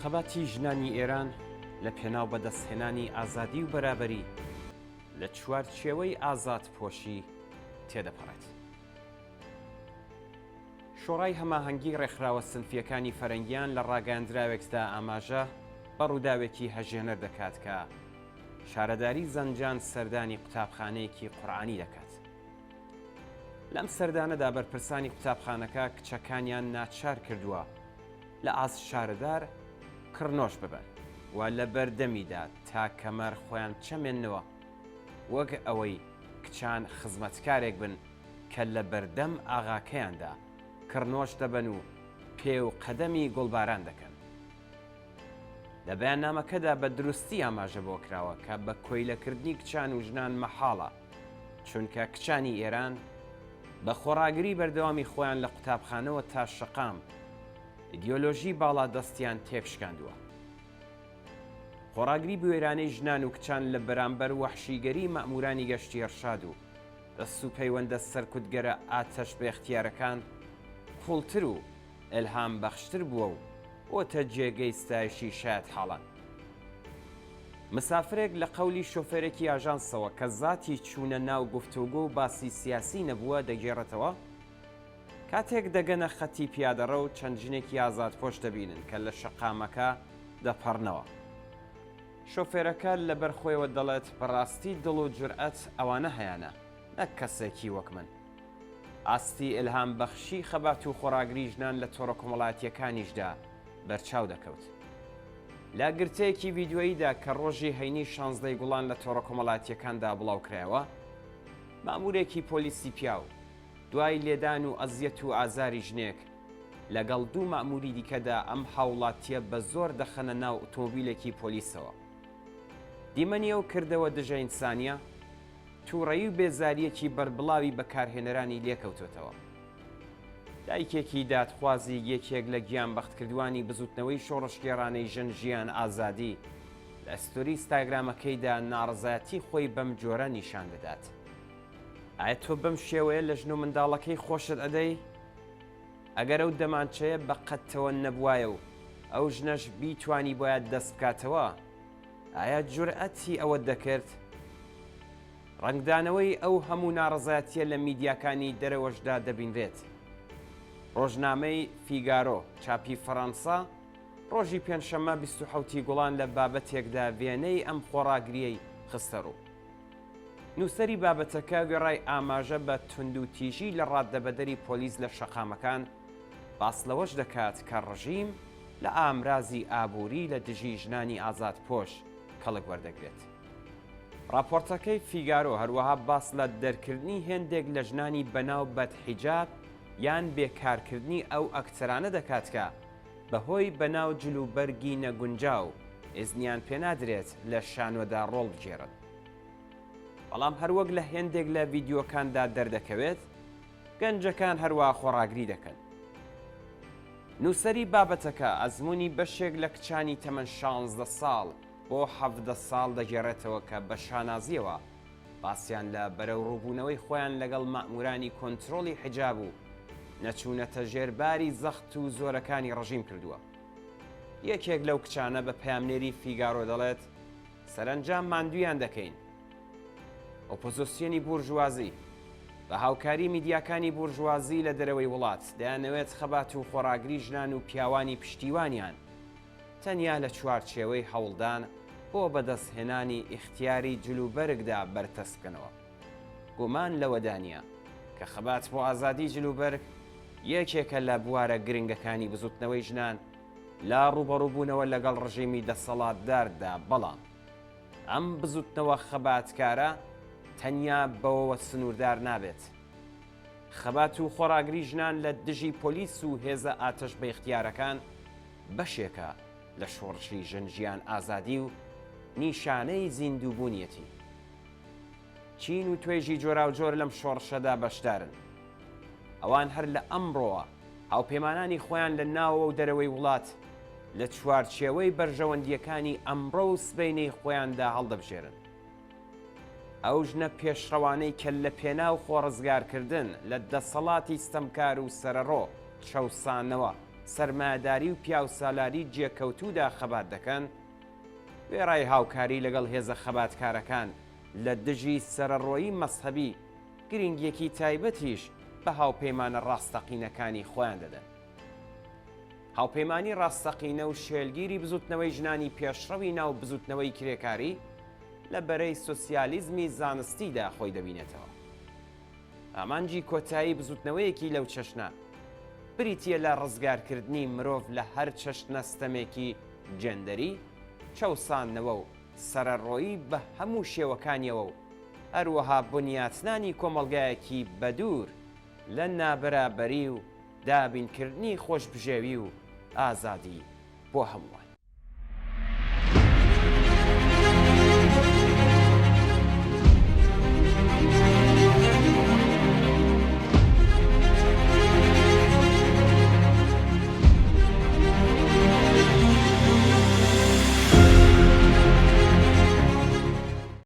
خەباتی ژنانی ئێران لە پێناو بەدەستهێنانی ئازادی و بەرابەری لە چوارچێوەی ئازادپۆشی تێدەپەڕێت. شۆڕای هەماهەنگی ڕێکخراوە سنفییەکانی فەرەنگیان لە ڕاگەیاندراوێکدا ئاماژە بە ڕووداوێکی هەژێنەر دەکات کە شارەداری زەنجان سەردانی قوتابخانەیەکی قورئانی دەکات. لەم سەردانەدا بەرپرسانی قوتابخانەکە کچەکانیان ناچار کردووە لە ئاست شارەدار کڕنۆش ببەن و لە بەردەمیدا تا کەمەر خۆیان بچەمێننەوە وەک ئەوەی کچان خزمەتکارێک بن کە لە بەردەم ئاغاکەیاندا کڕنۆش دەبەن و پێ و قەدەمی گوڵباران دەکەن. لە بەیاننامەکەدا بە دروستی ئاماژە بەوە کراوە کە بە کۆیلەکردنی کچان و ژنان مەحاڵە، چونکە کچانی ئێران بە خۆڕاگری بەردەوامی خۆیان لە قوتابخانەوە تا شەقام ئیدیۆلۆژی باڵادەستیان تێکشکاندووە. خۆڕاگری بوێرانەی ژنان و کچان لە بەرامبەر وەحشیگەری مەئموورانی گەشتی ئێرشاد و دەست و پەیوەندە سەرکوتگەرە ئاتەش بەئیختیارەکان قووڵتر و ئیلهام بەخشتر بووە و بۆتە جێگەی ستایشی شایەتحاڵان. مسافرێک لە قەولی شۆفێرێکی ئاژانسەوە کە زاتی چوونە ناو گفتوگۆ و باسی سیاسی نەبووە دەگێڕێتەوە، کاتێک دەگەنە خەتی پیادەڕەو چەند ژنێکی ئازادپۆش دەبینن کە لە شەقامەکە دەپەڕنەوە. شۆفێرەکە لەبەر خۆیەوە دەڵێت بەڕاستی دڵ و جورئەت ئەوانە هەیانە نەک کەسێکی وەک من. ئاستی ئیلهامبەخشی خەبات و خۆڕاگری ژنان لە تۆڕە کۆمەڵایەتییەکانیشدا بەرچاو دەکەوت. لە گرتەیەکی ڤیدیۆییدا کە ڕۆژی هەینی شانزدەی گوڵان لە تۆڕە کۆمەڵایەتییەکاندا بڵاوکرایەوە، مەئموورێکی پۆلیسی پیاو دوای لێدان و ئەزیەت و ئازاری ژنێک لەگەڵ دوو مەئمووری دیکەدا ئەم هاووڵاتییە بە زۆر دەخەنە ناو ئوتومبیلێکی پۆلیسەوە. دیمەنی ئەو کردەوە دژە ئینسانییە، تووڕەیی و بێزارییەکی بەربڵاوی بەکارهێنەرانی لێکەوتۆتەوە. دایکێکی دادخوازی یەکێک لە گیانبەختکردووانی بزووتنەوەی شۆڕشگێڕانەی ژن ژیان ئازادی لە ستۆری ستاگرامەکەیدا ناڕەزایەتی خۆی بەم جۆرە نیشان دەدات، ئایا تۆ بەم شێوەیە لە ژن و منداڵەکەی خۆشت ئەدەی؟ ئەگەر ئەو دەمانچەیە بە قەدتەوە نەبوایە و ئەو ژنەش بیتوانیبوایە دەست بکاتەوە، ئایا جورئەتی ئەوەت دەکرد؟ ڕەنگدانەوەی ئەو هەموو ناڕەزایەتییە لە میدیاکانی دەرەوەشدا دەبینرێت. ڕۆژنامەی، فیگارۆ، چاپی فەڕەنسا، ڕۆژی پێنجشەممە 27 ی گوڵان لە بابەتێکدا وێنەی ئەم خۆڕاگرییەی خستەڕوو. نووسەری بابەتەکە وێڕای ئاماژە بە توندوتیژی لە ڕاددەبەدەری پۆلیس لە شەقامەکان، باس لەوەش دەکات کە ڕژیم لە ئامرازی ئابووری لە دژی ژنانی ئازادپۆش کەڵک وەردەگرێت. ڕاپۆرتەکەی فیگارۆ هەروەها باس لە دەرکردنی هێندێک لە ژنانی بەناو بەدحیجاب یان بێکارکردنی ئەو ئەکتەرانە دەکات کە بە هۆی بەناو جلوبەرگی نەگونجاو ئیزنیان پێ نادرێت لە شانۆدا ڕۆڵ بگێڕن. بەڵام هەروەک لە هێندێک لە ڤیدیۆکاندا دەردەکەوێت، گەنجەکان هەروا خۆڕاگری دەکەن. نووسەری بابەتەکە ئەزموونی بەشێک لە کچانی تەمەن 16 ساڵ بۆ 17 ساڵ دەگێڕێتەوە کە بە شانازییەوە باسیان لە بەرەوڕووبوونەوەی خۆیان لەگەڵ مەئموورانی کۆنترۆڵی حیجاب و نەچوونەتە ژێر باری زەخت و زۆرەکانی ڕژیم کردووە. یەکێک لەو کچانە بە پەیامنێری فیگارۆ دەڵێت، سەرەنجام ماندوویان دەکەین. ئۆپۆزۆسیۆنی بورژوازی، بە هاوکاری میدیاکانی بورژوازی لە دەرەوەی وڵات، دەیانەوێت خەبات و خۆڕاگری ژنان و پیاوانی پشتیوانیان تەنیا لە چوارچێوەی هەوڵدان بۆ بەدەستهێنانی ئیختیاری جلوبەرگدا بەرتەسک بکەنەوە. گومان لەوەدا نییە کە خەبات بۆ ئازادی جلوبەرگ یەکێکە لە بوارە گرنگەکانی بزوتنەوەی ژنان لە ڕووبەڕووبوونەوە لەگەڵ ڕژێمی دەسەڵاتداردا، بەڵام ئەم بزوتنەوە خەباتکارە تەنیا بەوەوە سنووردار نابێت. خەبات و خۆڕاگری ژنان لە دژی پۆلیس و هێزە ئاتەش بەئیختیارەکان بەشێکە لە شۆڕشی ژن ژیان ئازادی و نیشانەی زیندووبوونیەتی. چین و توێژی جۆراوجۆر لەم شۆڕشەدا بەشدارن. ئەوان هەر لە ئەمڕۆوە هاوپەیمانانی خۆیان لە ناوەوە و دەرەوەی وڵات لە چوارچێوەی بەرژەوەندییەکانی ئەمڕۆ و سبەینێی خۆیاندا هەڵدەبژێرن. ئەو ژنە پێشڕەوانەی کە لە پێناو خۆڕزگارکردن لە دەسەڵاتی ستەمکار و سەرەڕۆ چەوسانەوە. سەرمایەداری و پیاوسالاری جێکەوتوودا خەبات دەکەن، وێڕای هاوکاری لەگەڵ هێزە خەباتکارەکان لە دژی سەرەڕۆیی مەزهەبی، گرینگییەکی تایبەتیش بە هاوپەیمانە ڕاستەقینەکانی خۆیان دەدەن. هاوپەیمانی ڕاستەقینە و شێلگیری بزووتنەوەی ژنانی پێشڕەوی ناو بزووتنەوەی کرێکاری لە بەرەی سۆسیالیزمی زانستیدا خۆی دەبینێتەوە. ئامانجی کۆتایی بزووتنەوەیەکی لەو چەشنە بریتییە لە ڕزگارکردنی مرۆڤ لە هەر چەشنە ستەمێکی جێندەری، چەوساندنەوە و سەرەڕۆیی بە هەموو شێوەکانیەوە و هەروەها بنیاتنانی کۆمەڵگایەکی بەدوور لە نابەرابەری و دابینکردنی خۆشبژێوی و ئازادی بۆ هەمووان.